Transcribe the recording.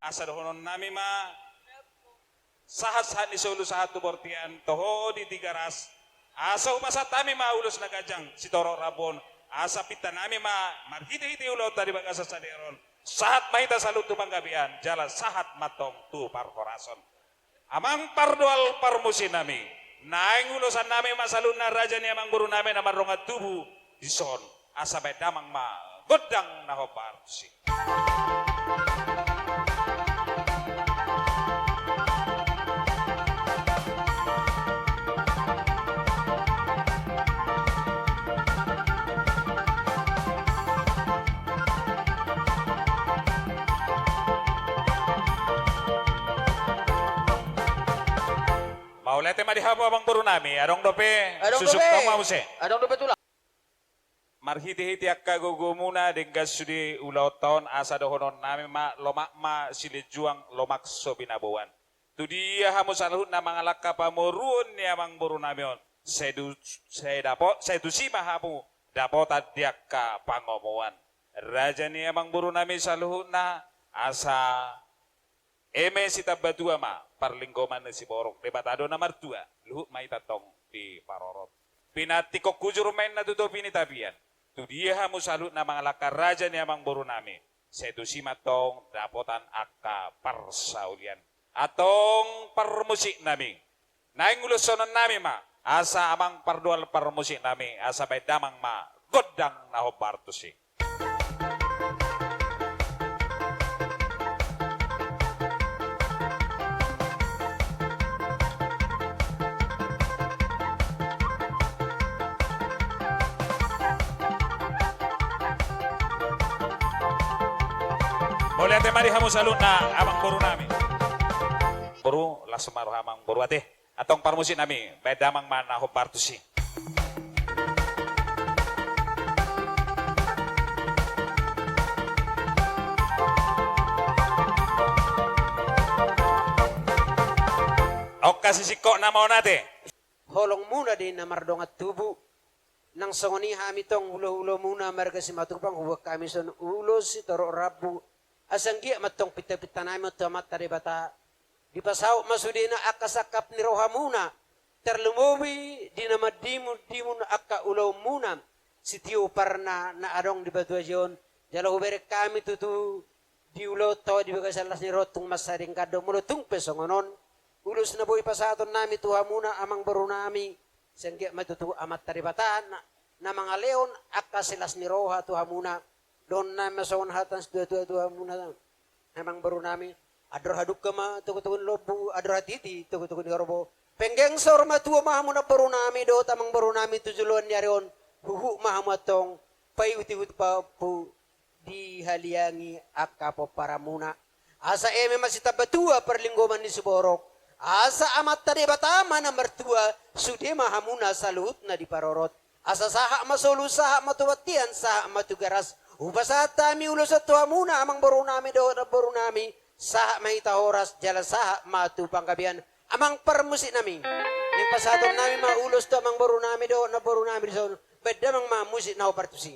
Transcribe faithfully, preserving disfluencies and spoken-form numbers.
Asa dohonon nami ma, sahat-sahat ni solu sahat tu bortian, toho di Tigaras. Asa hupasahat hami ma ulos na ganjang sitorop rambu on. Asa pinta nami ma marhite-hite ulaonta di bagasan sadari on. Sahat ma hita saluhut tu panggabean, jala sahat ma antong tu parhorason. Amang pardoal parmusik nami, naeng ulosan nami ma saluhutna raja ni amangboru nami na mardongan tubu dison, asa baen damang ma gondang na hombar tusi. Mauliate ma di hamu amangboru nami, adong dope. Adong susuk dope. Tong ma muse. Adong dope tulang. Marhite-hite angka gogomuna denggan sude ulaonta on, asa dohonon nami ma, lomak ma silinjuang, lomak so binaboan. Tu dia hamu saluhutna mangalangka pamoruon ni amangboru nami on, sai du-, sai dapo-, sai tusi ma hamu dapotan di angka pangomoan. Raja ni amangboru nami saluhutna, asa eme sitambatua ma parlinggoman ni siborok, Debata do na martua, luhut ma hita antong diparorot. Pinantikhon hujur ma inna tu topi ni tapian. Tu dia hamu saluhutna mangalangka raja ni amangboru nami, sai tusi ma antong dapotan angka parsaulian. Antong parmusik nami, naeng uloshonon nami ma, asa amang pardoal parmusik nami, asa baen damang ma gondang na hombar tusi. Mauliate ma di hamu saluhutna amangboru nami. Boru, las ma roha amangboru ate. Antong parmusik nami, baen damang ma na hombar tusi. Ongka sisingkop nama on ate. Holongmuna di na mardongan tubu. Nang songon i hami tong hulohulo muna marga Simatupang, huboan hami son ulos sitorop rambu. Asa anggiat ma tong pintapinta nami tu Amanta Debata, dipasaut ma sudena angka sangkap ni rohamuna, tarlumobi di na mandimundimun angka ulaonmuna, sitiopar na, na adong di Batu Aji on, jala hubereng hami tutu di ulaonta di bagasan las ni roha tung mansai denggan do. Molo tung pe songon on, ulos na boi pasahaton nami tu hamuna amangboru nami, sai anggiat ma tutu Amanta Debata na, na mangalehon angka silas ni roha tu hamuna. Dohonon nami ma songon hata ni situatua tu hamuna amangboru nami: Andor hadungka ma togutogu ni lombu, andor hatiti togutogu ni horbo. Penggeng saur matua ma hamu namboru nami dohot amangboru nami tu joloan ni ari on, huhut ma hamu antong paihutihut pahompu, dihaliangi angka pomparanmuna. Asa eme ma sitambatua parlinggoman ni siborok, asa Amanta Debata ma na martua, sude ma hamuna saluhutna diparorot. Asa sahat ma solu, sahat ma tu bontean, sahat ma tu Tigaras. Hupasahat hami ulos on tu hamuna amangboru nami dohot namboru nami, sahat ma hita horas jala sahat ma tu panggabean. Amang parmusik nami, naeng pasahaton nami ma ulos tu amangboru nami dohot namboru nami dison, baen damang ma musik na hombar tusi.